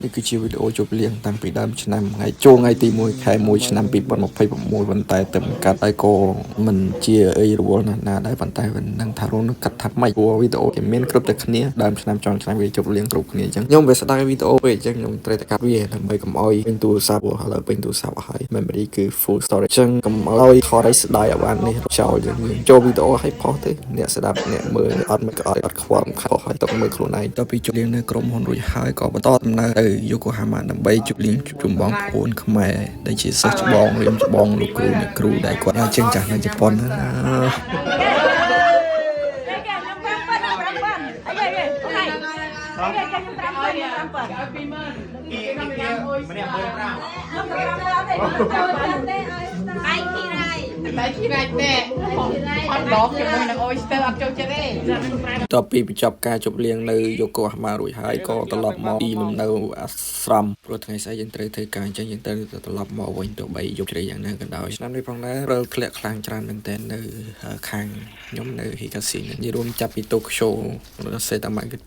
នេះគឺជាវីដេអូជប់លៀងតាំងពីដើមឆ្នាំថ្ងៃចូលថ្ងៃទី1ខែ1ឆ្នាំ2026ប៉ុន្តែទៅកាត់ហើយក៏មិនជាអីរវល់ណាស់ណាដែរប៉ុន្តែមិនដឹងថារងនឹងកាត់ថាម៉េចព្រោះវីដេអូគេមានគ្រប់តែគ្នាដើមឆ្នាំចុងឆ្នាំវាជប់លៀងគ្រប់គ្នាអញ្ចឹងខ្ញុំវាស្ដាយវីដេអូពេកអញ្ចឹងខ្ញុំត្រូវតែកាត់វាដើម្បីកុំឲ្យពេញទូរស័ព្ទព្រោះឥឡូវពេញទូរស័ព្ទអស់ហើយ memory គឺ full storage អញ្ចឹងកុំឲ្យថតឲ្យស្ដាយឲ្យបាននេះចោលយើងចូលវីដេអូឲ្យផុសទេអ្នកស្ដាប់អ្នកមើលអត់មិនក៏អត់អត់ខ្វល់ខុសឲ្យទុកមើលខ្លួនឯងទៅពីជប់លៀងនៅក្រុមហ៊ុនរួចហើយក៏បន្តដំណើរទៅយូកូហាម៉ាដើម្បីជប់លៀងជួបជុំបងប្អូនខ្មែរដែលជាសិស្សច្បងរៀមច្បងលោកគ្រូអ្នកគ្រូដែលគាត់ជាងចាស់នៅជប៉ុនណា គេខ្ញុំ5ប៉ុន5ប៉ុនអីគេអូខេអីគេខ្ញុំ5ប៉ុន5ប៉ុន ឲ្យ20000គេខ្ញុំញ៉ាំអុយ ម្នាក់15,000 ខ្ញុំ5ប៉ុនទេចូលទេឲ្យ បៃគីរ៉ៃ តែគីរ៉ៃទេហត់ដកជាមួយនឹងអុយស្ទើអត់ចូលចិត្តទេ តទៅពីបញ្ចប់ការជប់លៀងនៅយូកូហាម៉ារួចហើយក៏ត្រឡប់មកទីលំនៅអាស្រមព្រោះថ្ងៃស្អែកយើងត្រូវធ្វើការអញ្ចឹងយើងត្រូវតែត្រឡប់មកវិញទោះបីយប់ជ្រៃយ៉ាងណាក៏ដោយឆ្នាំនេះផងដែររិលធ្លាក់ខ្លាំងច្រើនមែនទែននៅខាងខ្ញុំនៅហ៊ីកាស៊ីនិយាយរួមចាប់ពីតូក្យូដល់សេតាម៉ាគឺ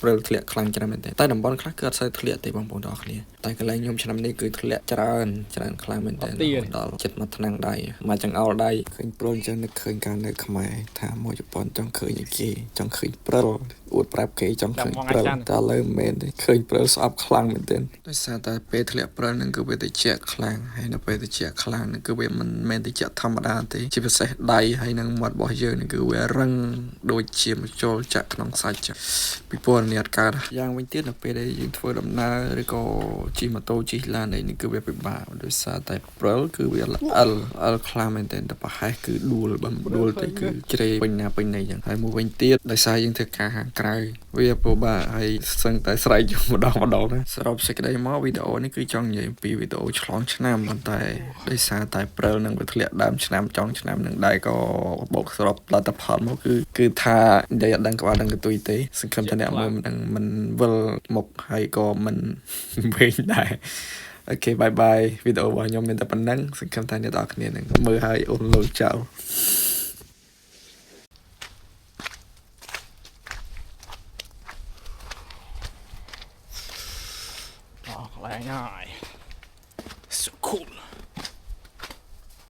រិលធ្លាក់ខ្លាំងច្រើនមែនទែនតែតំបន់ខ្លះគឺអត់សូវធ្លាក់ទេបងប្អូនទាំងអស់គ្នាតែកន្លែងខ្ញុំឆ្នាំនេះគឺធ្លាក់ច្រើនច្រើនខ្លាំងមែនទែនដល់ចិត្តមកថ្នាំងដៃមកចង្អោលដៃឃើញព្រុលអញ្ចឹងនឹកឃើញការនៅខ្មែរថាមកជប៉ុនចង់ឃើញឯគេចង់ឃើញព្រិលអួតប្រាប់គេចង់ឃើញព្រិលតែឥឡូវមិនមែនទេឃើញព្រិលស្អប់ខ្លាំងមែនទែនដោយសារតែពេលធ្លាក់ព្រិលហ្នឹងគឺវាត្រជាក់ខ្លាំងហើយនៅពេលត្រជាក់ខ្លាំងហ្នឹងគឺវាមិនមែនត្រជាក់ធម្មតាទេជាពិសេសដៃហើយនឹងមាត់របស់យើងហ្នឹងគឺវារឹងដូចជាមួយជលចាក់ក្នុងសាច់ចឹងពីព្រោះនេះអត់កើតយ៉ាងវិញទៀតនៅពេលដែលយើងធ្វើដំណើរឬក៏ជិះម៉ូតូជិះឡានអីនេះគឺវាពិបាកដោយសារតែព្រិលគឺវាល្អិលល្អិលខ្លាំងមែនទែនតែប្រហែសគឺដួលបើមិនដួលទេគឺជ្រេពេញណាពេញណីចឹងហើយមួយវិញទៀតដោយសារយើងធ្វើការខាងក្រៅវាពិបាកហើយសឹងតែស្រែកយំម្ដងម្ដងណាសរុបសេចក្តីមកវីដេអូនេះគឺចង់និយាយអំពីវីដេអូឆ្លងឆ្នាំប៉ុន្តែដោយសារតែព្រិលនឹងវាធ្លាក់ដើមឆ្នាំចុងឆ្នាំនឹងដែរក៏បូកសរុបលទ្ធផលមកគឺគឺថានិយាយអត់ដឹងក្បាលដឹងកន្ទុយទេសង្ឃឹមថាអ្នកមើលមិនដឹងមិនវិលមុខហើយក៏មិន វិញដែរ OK bye bye វីដេអូរបស់ខ្ញុំមានតែប៉ុណ្ណឹងសង្ឃឹមថាអ្នកទាំងអស់គ្នានឹងមើលហើយអូនលោចោល អស់កន្លែងហើយ so cool.